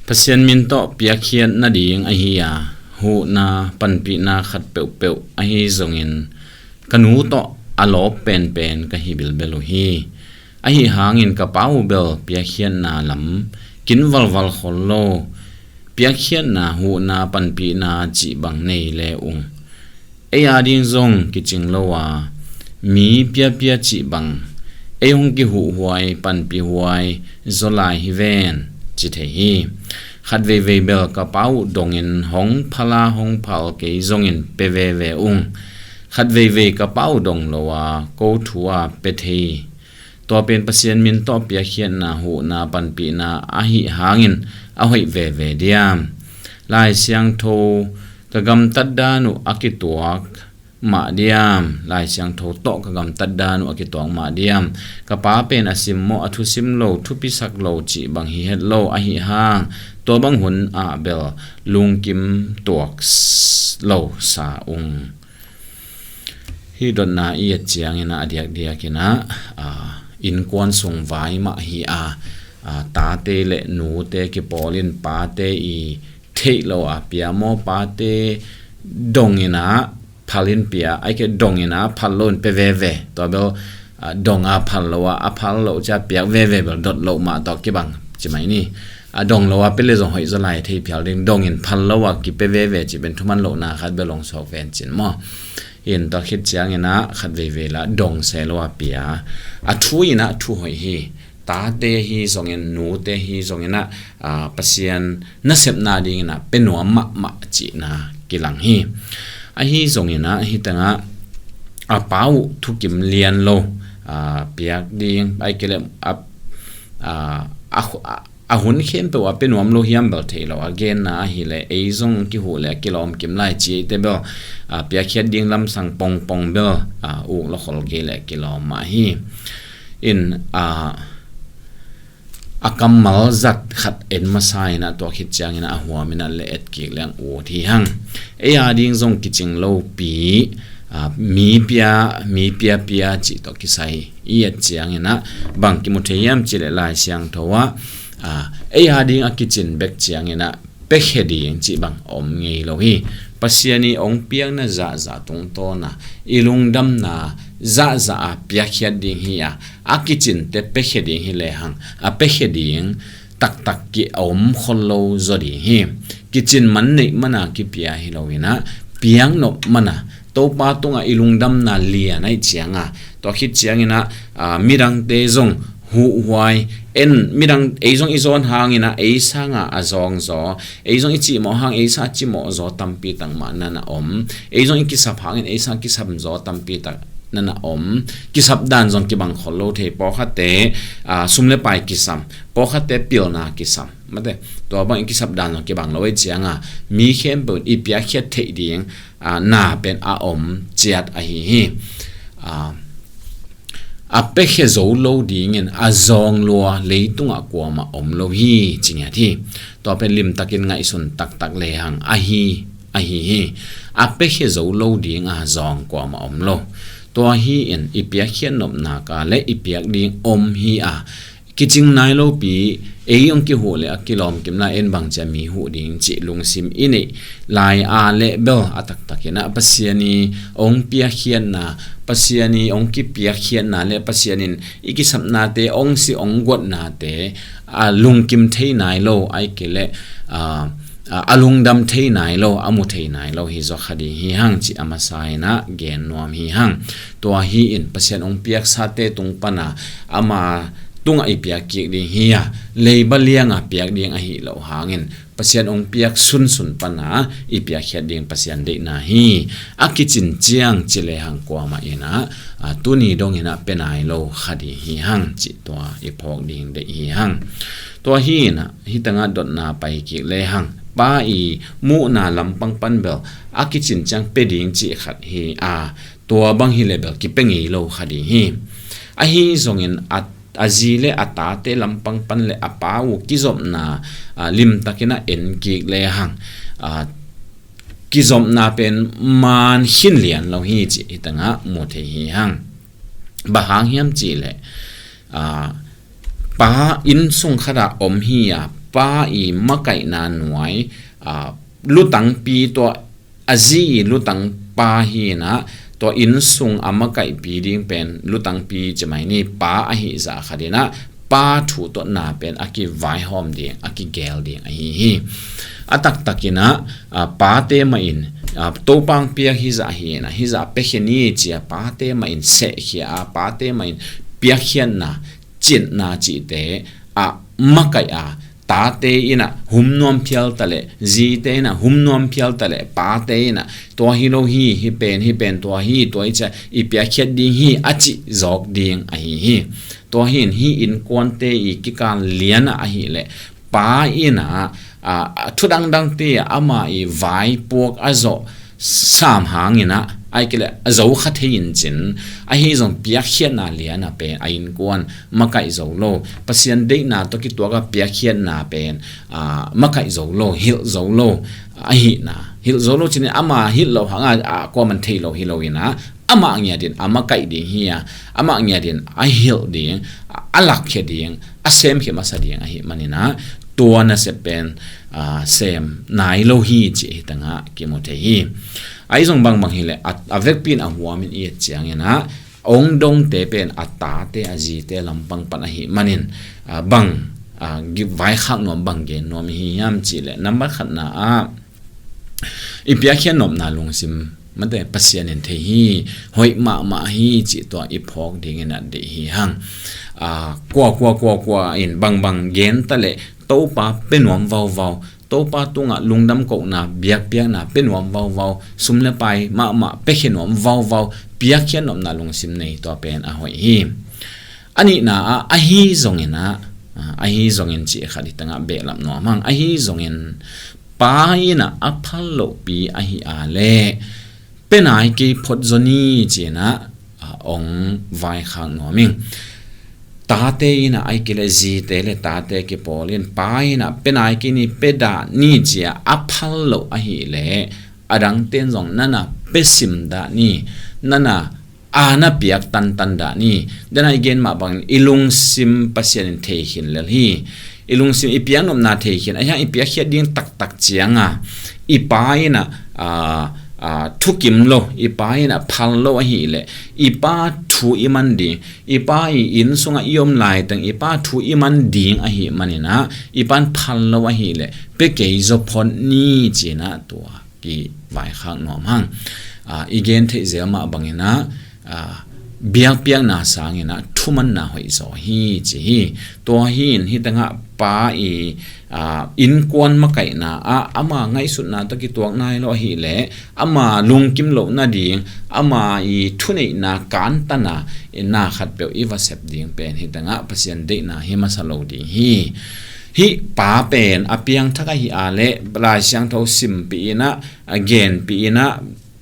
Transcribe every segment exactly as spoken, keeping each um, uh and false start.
Pasian min tawh piakkhiat nading ahi a, huhna panpihna khat peuhpeuh ahi zongin ka nu tawh a lawp penpen ka hi bilbel uh hi. Ahi hangin ka pa uh bel piakkhiatna lam kin valval khol lo, piakkhiatna, huhna, panpihna cih bang nei le ung. Ei ading zong kicing lo a, mi piapia cih bang ei hong kihuhhuai, panpihhuai zaw lai hi ven, ci thei hi. Khat veivei bel ka pa uh dongin hong phal a, hong phal kei zongin pe veve ung. Khat veivei ka pa uh dong lo a, ko thu a pe thei. Tua pen Pasian min tawh piakkhiatna, huhna, panpihna ahi hangin a hoih veve diam? Lai Siangtho ka gamtat dan uh a kituak mah diam? Lai Siangtho tawh ka gamtat dan uh a kituak mah diam? Ka pa pen a simmawh, a thusim lo, thupisak lo cih bang hi het lo ahi hang, tua bang hun ah bel lungkim tuak s-, lo sa ung. Hih dotna i et ciangin ah, a diakdiakin ah, aa, innkuan sung vai mah hi a, aa, tate le nute kipawlin pate i theih lo a pia maw, pate dongin ah phalin pia, ai ke dongin ah phal loin pe veve. Tua bel, aa, dong a phal lo a, a phal lo cia piak veve bel dot lo mah tawh kibang ci mai ni. A dong lo a pe le zong hoih zaw lai thei phial ding, dongin phal lo a kipe veve cih pen thuman lohna khat bel hong suak ven cin maw. In tua khit ciangin ah khat veivei la dong se lo a pia, a thu in ah thu hoih hi. Tate hi zongin, nute hi zongin ah, aa, Pasian nasepna dingin ah pe nuam mahmah cihna kilang hi. Ahi zongin ah hih tengah a pa uh thukim lian lo, aa, piak ding, ai ke le a, aa, a, a a hun khempeuh a pe nuam lo hiam bel thei lo, a genna ahih leh ei zong kihuh le kilawm kim lai ci eite bel, aa, piakkhiat ding lamsang pongpong bel, aa, uk lo khol gei le kilawm mah hi. In, aa, a kammal zat khat en masa in ah, tua khit ciangin ah a huam in ah le et kik leng ut hi hang. Ei ading zong kicing lopi, aa, mi pia, mi piapia cih tawh kisai i et ciangin ah bang kimu thei hiam cih leh Lai Siangtho ah, aa, ei ading a kicin bek ciangin ah pekhia ding cih bang om ngei lo hi. Pasian i hong piakna zahzah tungtawn a, i lungdamna zahzah a piakkhiat ding hi a, a kicinte pekhia ding hi lehang, a pekhia ding taktak ki-om khol lo zaw ding hi. Kicin man neih man a kipia hi lo in ah, piak nop man a, Topa tungah i lungdamna lian ahih ciang a, tua khit ciangin ah, aa, midangte zong huhhuai, en midang, ei zong i zawn hangin ah ei sangah a zawng zaw, ei zong i cihmawh hang ei sang a cimawh zaw tampi tak mah na na om, ei zong i kisap hangin ei sang a kisap zaw tampi tak na na om. Kisap dan zong kibang khol lo thei, pawlkhatte, aa, sum le pai kisam, pawlkhatte pilna kisam. Mate, tua bang i kisap dan zong kibang lo ahih ciang a, mi khempeuh in i piakkhiat theih ding, aa, na pen a om ciat ahi hi. Aa, a pekhia zo lo dingin a zawng lua leitungah kuamah om lo hi, ci ngiat hi. Tua pen limtakin ngaihsun taktak lehang ahi, ahi hi. A pekhia zo lo ding a zawng kuamah om lo. Tua hi in i piakkhiat nopna ka le i piak ding om hi a, kicing nai lopi, ei hong kihuh le a kilawm kim lai, en bang cia mi huh ding cih lungsim i neih lai a le bel, a taktakin ah Pasian i hong piakkhiatna, Pasian i hong kipiakkhiatna le Pasian in i kisapnate, hong si hong guatnate a lungkim thei nai lo, ai ke le, aa, a, a lungdam thei nai lo, a mu thei nai lo hi zaw kha ding hi hang, cih a masa in ah gen nuam hi hang. Tua hi in Pasian hong piaksate tung pan a, ama tungah i piak kik ding hi a, leiba liang a piak ding ahi lo hangin, Pasian hong piak sunsun pan a i piakkhiat ding Pasian deihna hi. A kicin ciang ci lehang kuamah in ah, aa, tuni dongin ah pe nai lo kha ding hi hang, cih tua i phawk ding deih hi hang. Tua hi in ah, hih tengah dotna pai kik lehang, pa i muhna lampang pan bel a kicin ciang pe ding cih khat hi a, tua bang hi le bel kipe ngei lo kha ding hi. Ahi zongin a, a zi le a tate lampang pan le a pa uh kizopna, aa, limtakin ah en kik lehang, aa, kizopna pen man khin lian lo hi, cih hih tengah mu thei hi hang. Bang hang hiam cih leh, aa, pa inn sung khat ah om hi a, pa i makaihna nuai, a, lutangpi tua a zi i lutangpa hi inah, tua innsung a makaihpi ding pen lutangpi ci mai ni, pa ahi zah khat inah pa thu tawh na pen a kivaihawm ding, a kigel ding ahi hi. A taktak inah, a, pate mah in, a, Topa hong piak hi zah hi inah, hi zah piakhia ni ci a pate mah in sehkhia a, pate mah in piakkhiatna, cinna cihte a makaih a, tate inah hum nuam phial ta leh, zite inah hum nuam phial ta leh, pate inah tua hi lo hi, hi pen, hi pen tua hi, tua hi ci a i piakkhiat ding hi a cih zawk ding ahi hi. Tua hi in hih innkuante i kikal lianah ahih leh pa inah, a, a thu dangdangte ama i vaipuak a zawh sam hang inah, ahih kei leh a zo kha thei in cin, ahi zong piakkhiatna lianah pen a innkuan makaih zo lo. Pasian deihna tawh kituak a piakkhiatna pen, a, makaih zo lo, hilh zo lo, ahihna hilh zo lo cin, ama hilh loh hang a, a, kuaman thei lo hi lo inah, amah ngiatin a makaih ding hi a, amah ngiatin a hilh ding, a, a lakkhia ding, a semkhia masa ding ahih man inah, tua nasep pen, a, sem nai lo hi cih hi tangah kimu thei hi. Ahi zong bangbang hi leh a, a vekpi in a huamin i et ciang inah, ong dongte pen a tate a zite lampang pan ahih manin, a, bang, a, gi-, vaikhak nuam, bang gen nuam i hi hiam cih leh, nambat khatna ah i piakkhiat nopna lungsim mate Pasian in thei hi, hoih mahmah hi cih tua i phawk dingin a deih hi hang. A, kua, kua, kua, kua in bangbang gen ta leh Topa pia nuam vauvau, Topa tungah lungdam kohna, biakpiakna pia nuam vauvau, sum le pai mahmah piakhia nuam vauvau, piakkhiat nopna lungsim nei tua pen a hoih hi. A nihna ah, ahi zong inah, a, ahi zongin cih khat hi tangah behlap nuam hang, ahi zongin pa inah a phal lohpi ahi a leh pia nai kei phot zaw ni ci inah, a, ong vaikhak nuam ing. Tate inah ahih kei leh zite le tate kipawl in pa inah pia nai kei ni, pia dah ni ci a a phal loh ahih leh, a dangte in zong nana pia sim dah ni, nana a na piak tantan dah ni. Dena i gen mah bangin i lungsim Pasian in thei khin lel hi. I lungsim, i piaknopna thei khin, a hiang i piakkhiat ding taktak cianga i pa inah, a, a, thukim lo, i pa inah phal lo ahih leh, i pa thu i man ding, i pa i inn sungah i om laiteng i pa thu i man ding ahih man inah, i pan phal lo ahih leh pia kei zaw phot ni ci inah tua kivaikhak nuam hang. A, i gen theih zel mah bang inah, a, biakpiakna sang inah thumanna hoih zaw hi ci hi. Tua hi in hi tangah pa i, a, innkuan makaihna ah ama ngaihsutna tawh kituak nai lo ahih leh, ama lungkim loh nading, ama i thuneihna kantana, i na khatpeuh i va sep ding pen hi tangah Pasian deihna hi masa lo ding hi. Hih pa pen a piangthak ahi a leh Lai Siangtho simpih inah, a genpih inah,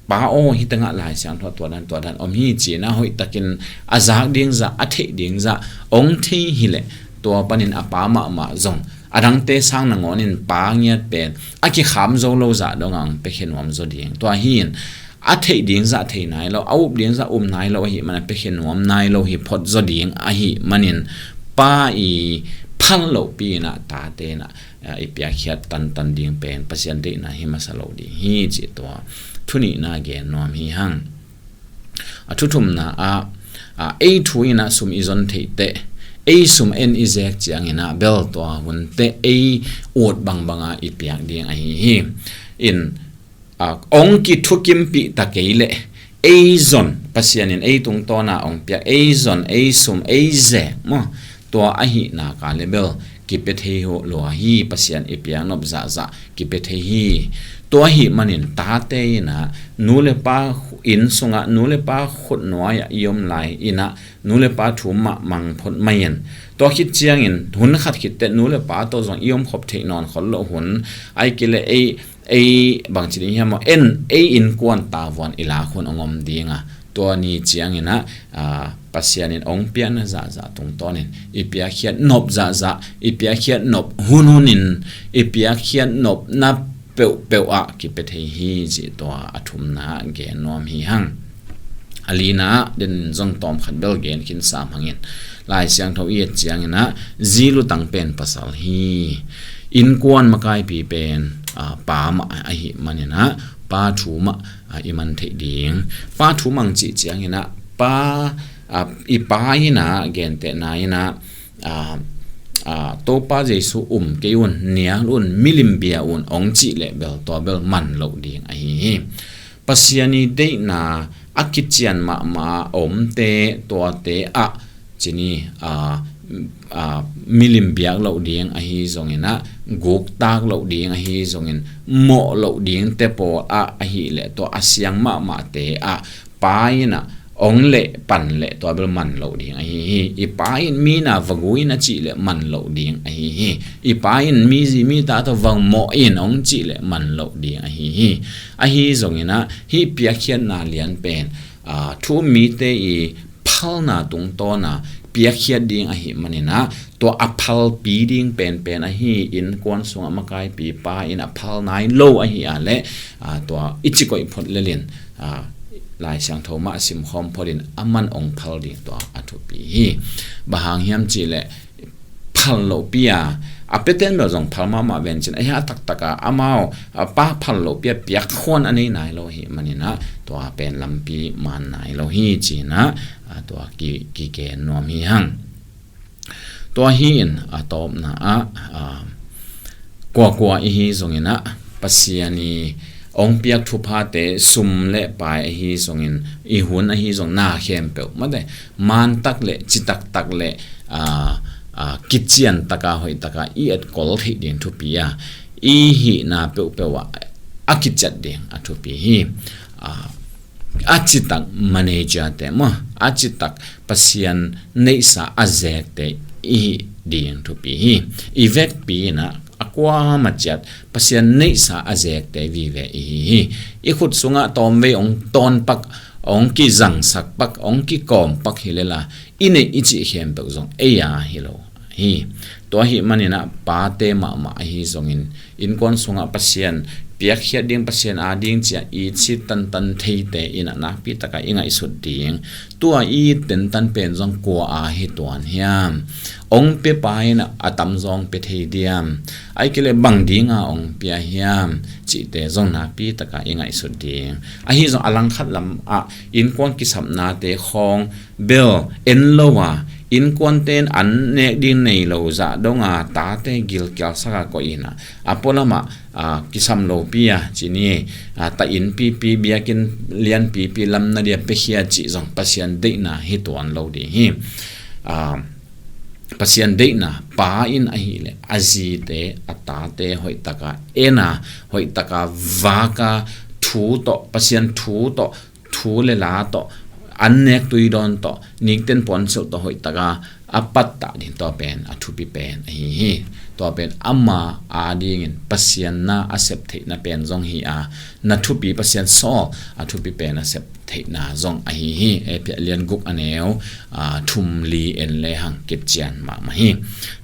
pa aw hi tangah Lai Siangtho tua dan tua dan om hi ci inah hoihtakin a zak ding zah, a theih ding zah ong thei hi leh, tua panin a pa mahmah zong a dangte sang nangawnin pa ngiat pen a kikham zo lo zah dongah ong piakhia nuam zaw ding. Tua hi in a theih ding zah thei nai lo, a up ding zah um nai lo ahih man a piakhia nuam nai lo hi phot zaw ding ahih manin pa i phal lohpi inah tate inah, a, i piakkhiat tantan ding pen Pasian deihna hi masa lo ding hi cih tua thu nihna gen nuam hi hang. A thu thumna ah, a, ei thu inah sum i zon theih teh, ei sum en i zek ciang inah bel tua hun teh ei ut bangbanga i piak ding ahi hi. In, a, ong kithukimpih ta kei leh, ei zon, Pasian in ei tungtawna ong piak, ei zon, ei sum, ei zek maw, tua ahihna ka leh bel kipia thei hi lua hi. Pasian i piaknop zahzah kipia thei hi. Tua ahih manin tate inah, nu le pa inn sungah, nu le pa khut nuai-ah i om lai inah nu le pa thu mah mang phot mai in. Tua khit ciangin hun khat khit teh nu le pa tawh zong i om khop theih nawn khol loh hun, ahih kei leh ei, ei bangci ding hiam maw, en, ei innkuan tavuan i lak hun ong om ding a, tua ni ciang inah, a, Pasian in ong piakna zahzah tungtawnin i piakkhiat nop zahzah, i piakkhiat nop hunhun in, i piakkhiat nopna peuhpeuh ah kipia thei hi cih tua a thumna ah gen nuam hi hang. A lina ah den zong tawm khat bel gen khin sam hangin, Lai Siangtho i et ciangin ah zi lutang pen pasal hi. Innkuan makaipi pen, aa, pa mah ahih manin ah pa thu mah, aa, i man theih ding. Pa thu mah cih ciangin ah pa, aa, i pa in ah gentehna in ah, aa, aa, Topa Jesu um kei un, nial un, milim bia un hong cih leh bel tua bel man loh ding ahi hi. Pasian i deihna a kician mahmah a omte tuate ah cini, aa, aa, milim biak loh ding ahi zongin ah, guktak loh ding ahi zongin, mawh loh dingte pawl ah ahih leh tua a siang mahmahte ah pa in ah hong leh pan leh tua bel man loh ding ahi hi. I pa in mi na va gui in a cih leh man loh ding ahi hi. I pa in mi zi mi ta tawh va mawh in hong cih leh man loh ding ahi hi. Ahi zongin ah hih piakkhiatna lian pen, aa, thu um mite i phalna tungtawna piakkhiat ding ahih manin ah tua a phalpi ding penpen ahi innkuan sungah makaipi pa in a phal nai lo ahih a leh, aa, tua i ci koih phot lelin, aa, Lai Siangtho mah simkhawm photin a man hong phal ding tua a thupi hi. Bang hang hiam cih leh phal lohpi a, a piaten bel zong phal mahmah ven cin, a hia taktak a amau, a pa phal lohpi a piak khuan a nei nai lo ahih manin ah tua pen lampi man nai lo hi cin ah, aa, tua ki, kigen nuam hi hang. Tua hi in a tawpna ah, aa, kuakua i hi zongin ah Pasian i hong piak thuphate sum le pai ahi zongin, i hun ahi zong na khempeuh mate, man tak le citak tak le, aa, aa, kician taka hoih taka i etkol theih ding thupi a, i hihna peuhpeuh ah a kiciat ding a thupi hi. Aa, a citak manager te maw, a citak Pasian neihsa a zekte i hih ding thupi hi. I vekpi in ah a kuamah ciat Pasian neihsa a zekte vive i hi hi. I khut sungah tawmvei hong tawnpak, hong kizangsak pak, hong kikawm pak hi lel a, i neih i cih khempeuh zong ei a hi lo hi. Tua ahih manin ah pate mahmah ahi zongin innkuan sungah Pasian piakkhiat ding, Pasian a ding ci a i cih tantan theite in ah nakpi taka i ngaihsut ding. Tua i tantan pen zong kua a hi tuan hiam? Hong pia pa in ah a tamzaw hong pia thei diam? Ahih kei leh bang dinga hong pia hiam? Cihte zong nakpi taka i ngaihsut ding. Ahi zong a langkhat lam ah innkuan kisapnate khawng bel en lo a, innkuante in an nek ding nei lo zah dong a, tate gilkialsak a koih in ah, a pualam ah, aa, kisam lopi a cini, aa, ta inn pipi, biakinn lian pipi lam na dia piakhia cih zong Pasian deihna hi tuan lo ding hi. Aa, Pasian deihna pa in ahih leh a zite, a tate hoih taka en a, hoih taka vak a, thu tawh, Pasian thu tawh, thu le la tawh, an nek tui dawn tawh, nikten puansilh tawh hoih taka a pattah ding tua pen a thupi pen ahi hi. Tua pen ama a dingin Pasian na a sep theihna pen zong hi a, na thupi Pasian sawl a thupi pen a sep theihna zong ahi hi. Efesa lian guk a neu, aa, thum li en le hang kician mahmah hi.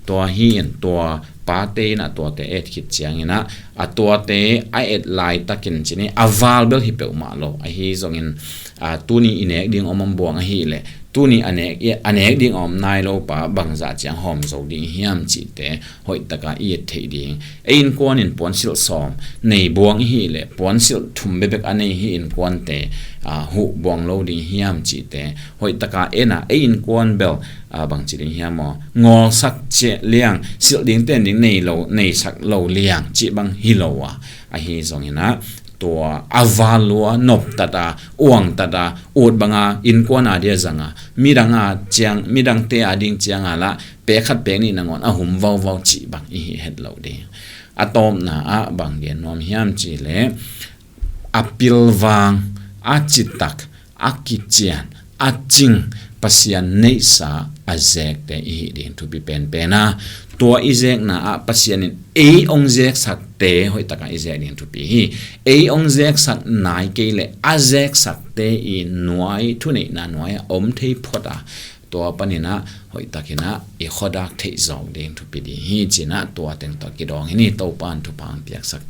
Tua hi in tua pate in ah tuate et khit ciangin ah, a tuate a et laitakin cini a val bel hi peuhmah lo. Ahi zongin, aa, tuni i nek ding om om buang ahih leh tuni a nek, a nek ding a om nai lo pa bangzah ciang hawm zo ding hiam cihte hoih taka i et theih ding. Ei innkuan in puansilh sawm nei buang ihih leh puansilh thum bekbek a nei hi innkuante, aa, huh buang lo ding hiam cihte hoih taka en a, ei innkuan bel, aa, bangci ding hiam maw, ngawlsak ciah liang, silh ding ten ding nei lo, neisak lo liang cih bang hi lo a, ahi zongin ah tua a val lua noptat a, uangtat a, ut banga innkuan a dia zang a, midang a ciang, midangte a ding ciang a lah pek khat pek nih nangawn a hum vauvau cih bang i hih het lo ding. A tawpna ah bang gen nuam hiam cih leh a pilvang, a citak, a kician, a cing, Pasian neihsa a zekte i hih ding thupi penpen a, tua i zekna ah Pasian in ei hong zeksakte hoih taka i zek ding thupi hi. Ei hong zeksak nai kei leh a zeksakte i nuai, thuneihna nuai a om thei phot a, tua panin ah hoih takin ah i khuadak theih zawk ding thupi ding hi cin ah tua teng tawh kidawng hi ni. Topa in thupha hong piaksak.